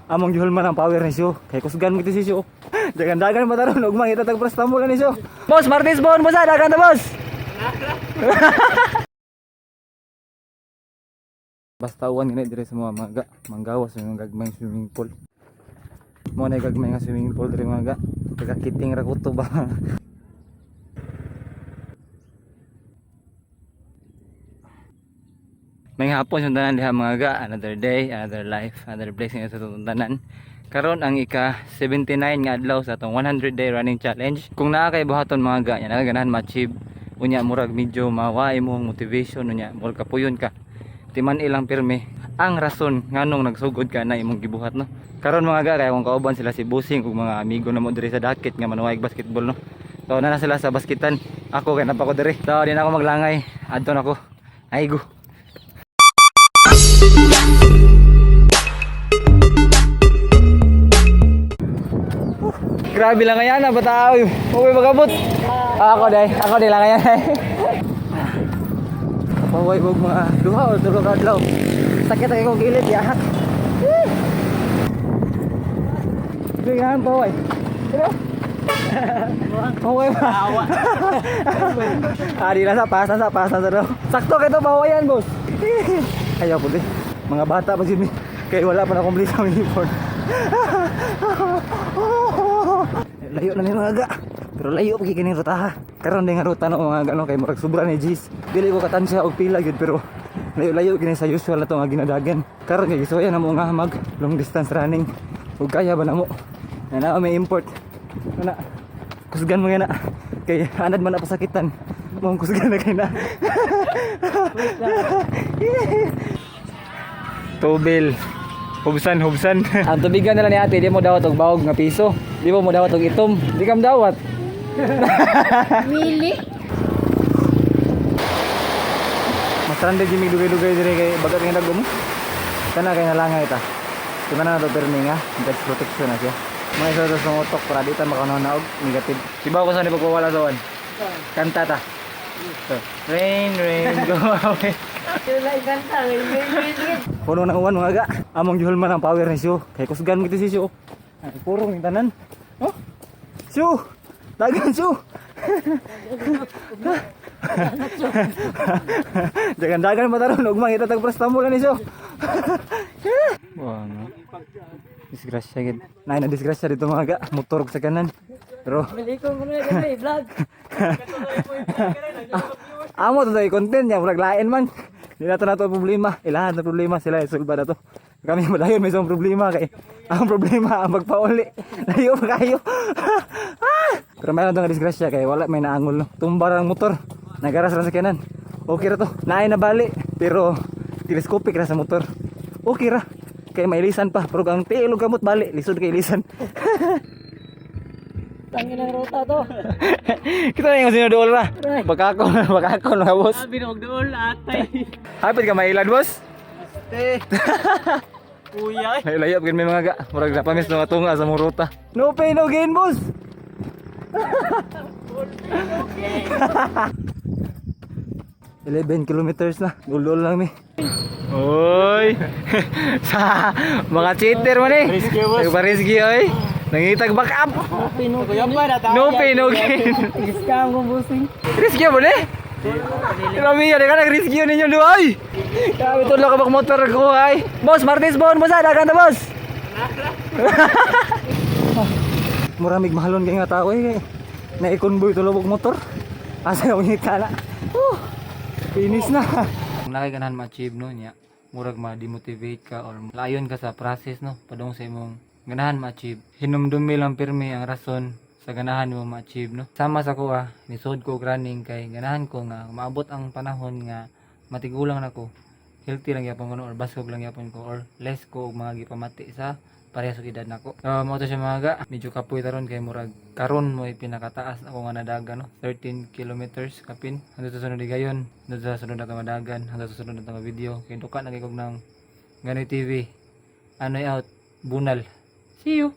Among gihulman ang power ni Syo. Kay kusgan mo si Syo. Dagan-dagan pa taron ug mangita tag prestamo ni Syo. Boss, Martis bon boss, ah, dagan ta boss. Basta uwan gani dire sa mga maga, manggawas yung gagmay swimming pool. Mo na gagmay nga swimming pool dire mga ga. Kagakiting ra kuto ba. May hapon sa tanan diha mga ga, another day, another life, another blessing sa atong tanan. Karon ang ika 79 nga adlaw sa atong 100 day running challenge. Kung naa kay buhaton mga ga, nya ganahan ma-achieve unya murag medyo mawa imong motivation, unya murag kapuyon ka. Timan ilang pirmi ang rason nganong nagsugod ka na imong gibuhat, no. Karon mga ga, kay akong kauban sila si Busing ug mga amigo na mo diri sa dakit nga manuway basketball, no. So na sila sa basketan. Ako kay napa ko diri. So di na ako maglangay. Adto na ko. Ay go. Grabe lang kaya na bata oy. Uy magabot. Ako day, ako day lang kaya. Kapaway og mga duha o tulo ka adlaw. Sakit ay kong gilid yahak. Sige nga paway. Hello. Paway ba? Awa. Ah, di lang sa pasa sa pasa sa daw. Sakto kay to pawayan, boss. Ayaw po di. Mga bata pa jud mi. Kay wala pa na complete ang uniform. Layo na ni mga ga. Pero layo pa kining ruta ha. Karon din nga ruta no mga ga no kay murag sobra ni G's. Dili ko katansya og pila gyud pero layo-layo kini sa usual na to nga ginadagan. Karon kay gisuya na mo nga mag long distance running. Ug kaya ba namo? Na na may import. Ana kusgan mo nga na. Kay anad man na pasakitan. Mong kusgan na kay na. Tubil. Hubsan, hubsan. Ang tubigan nila ni ate, di mo dawat og baog nga piso. Di mo dawat og itom. Di kam dawat. Really? Mas randa jud mig dugay-dugay dire kay bagat nga dagom. Kana kay nalangay ta. Di man na to permi nga God's protection na siya. Mga isa sa utok para di ta makanaw og negative. Sibaw ko sa ni pagwawala sa wan. Kanta ta. So, rain, rain, go away. Puno ng uwan mga ga. Among gihulman ang power ni Syo. Kay kusgan mo si Syo. Ay, purong yung tanan. Oh. Syo. Dagan Syo. Dagan-dagan pa taron ug mangita tag prestamo lang ni Syo. Wah, no. Disgrasya gid. Nay na disgrasya dito mga ga. Motor sa kanan. Pero Malikong ko na yung vlog. amo to tayo content niya, murag lain man. Di na to nato problema. Ilahan na problema sila isulba na to. Kami malayon may isang problema kay ang problema ang magpauli. Layo pa kayo. Ah! Pero mayroon tong disgrasya kay wala may naangol no. Tumba ra ang motor. Nagaras ra sa kanan. Okay ra to. Naay na bali pero telescopic ra sa motor. Okay ra. Kay mailisan pa pero ang tiil og kamot bali lisod kay ilisan. Tangin ang ruta to. Kita na yung sinuduol ra. Baka ako, baka ako mga boss. Sabi na dool atay. Hapit ka mailad boss. Kuya. Layo layo pag may mga ga. Murag napamis na matunga sa muruta. No pain no gain boss. 11 kilometers na. Dulol lang mi. Oy. Sa mga cheater man eh. Risky, boss. Nagpa-risky oy. Nangitag back up. No pain no gain. Scam kong busing. Risky mo eh. Grabe yan, ka nag-risky yun ninyo duha ay. Grabe tulog ka motor ko ay. Boss, Martis bon, boss, ah, dagan ta boss. Muramig mahalon kay nga tao eh. Na-convoy tulog og motor. Asa yung ngita na. Finish na. Kung nakay ganahan ma-achieve no niya, murag ma-demotivate ka or layon ka sa process no, padung sa imong ganahan ma-achieve. Hinumdumi lang pirmi ang rason sa ganahan mo ma-achieve no. Sama sa kuha, nisod ko og running kay ganahan ko nga maabot ang panahon nga matigulang na ko. Healthy lang gyapon ko no, or baskog lang gyapon ko or less ko og mga gipamati sa parehas og edad nako. So, mao to siya mga ga. Medyo kapoy taron kay murag karon mo pinakataas ako nga nadagan no. 13 kilometers kapin. Hangtod sa sunod gayon, hangtod sa sunod na madagan, hangtod sa sunod na video. Kay duka na kay kog ng Ganoy TV. Anoy out, bunal. See you.